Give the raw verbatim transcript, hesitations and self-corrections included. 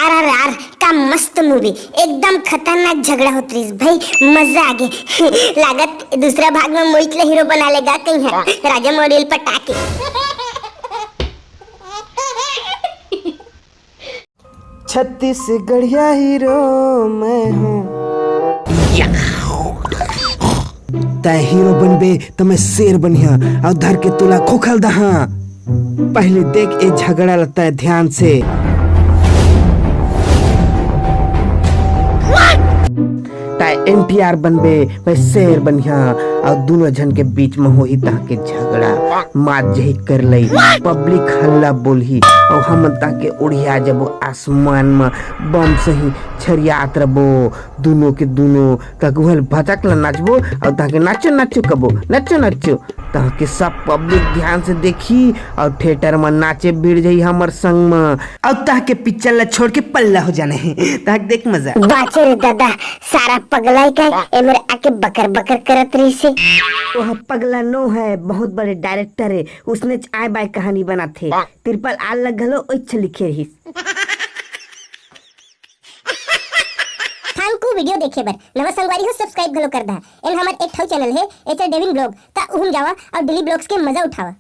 अरे यार, का मस्त मूवी, एकदम खतरनाक झगड़ा होत रहिस भाई, मजा आ गे। लागत दूसरा भाग में मोहित ला हीरो बना लेगा कहीं है, राजा मौर्य ल पटा के। छत्तीसगढ़िया हीरो मैं हूँ। तै हीरो बनबे त मैं शेर बनिहा, अउ धर के तोला खोखल दहा। पहले देख ए झगड़ा ल तै ध्यान से। तै एनटीआर बनबे, मैं शेर बनिहा, अउ दोनों झन के बीच में होही तहां के झगड़ा। मात जही कर लई, पब्लिक हल्ला बोलही, अउ हमन तहां के उड़िया जबो आसमान में, बम सही छरियात रबो, दोनों के दोनों। तक उहल भचक ल नाचबो, अउ तहां के नाचो नाचो कबो, नाचो नाचो। तहां के सब पब्लिक ध्यान से देखी, अउ थिएटर में नाचे भिड़ जाही हमर संग में। अउ तहां के पिक्चर ला छोड़ के पल्ला हो जाना हे। तहां के देख मजा। बाचे रे दादा, सारा पगला हे का, ए मेर आके बकर बकर करत रहिसे। ओह पगला नो है, बहुत बड़े डायरेक्टर है, उसने आय बाय कहानी बनाथे। तिरपल आल लग घलो ओइछ लिखे रहिस। थैंक यू वीडियो देखे बर। नवा संगवारी हो, सब्सक्राइब घलो कर दहा। एन हमर एक ठौ चैनल हे, एचआर डेविन ब्लॉग, त उहम जावा अउ डेली ब्लॉग्स के मजा उठावा।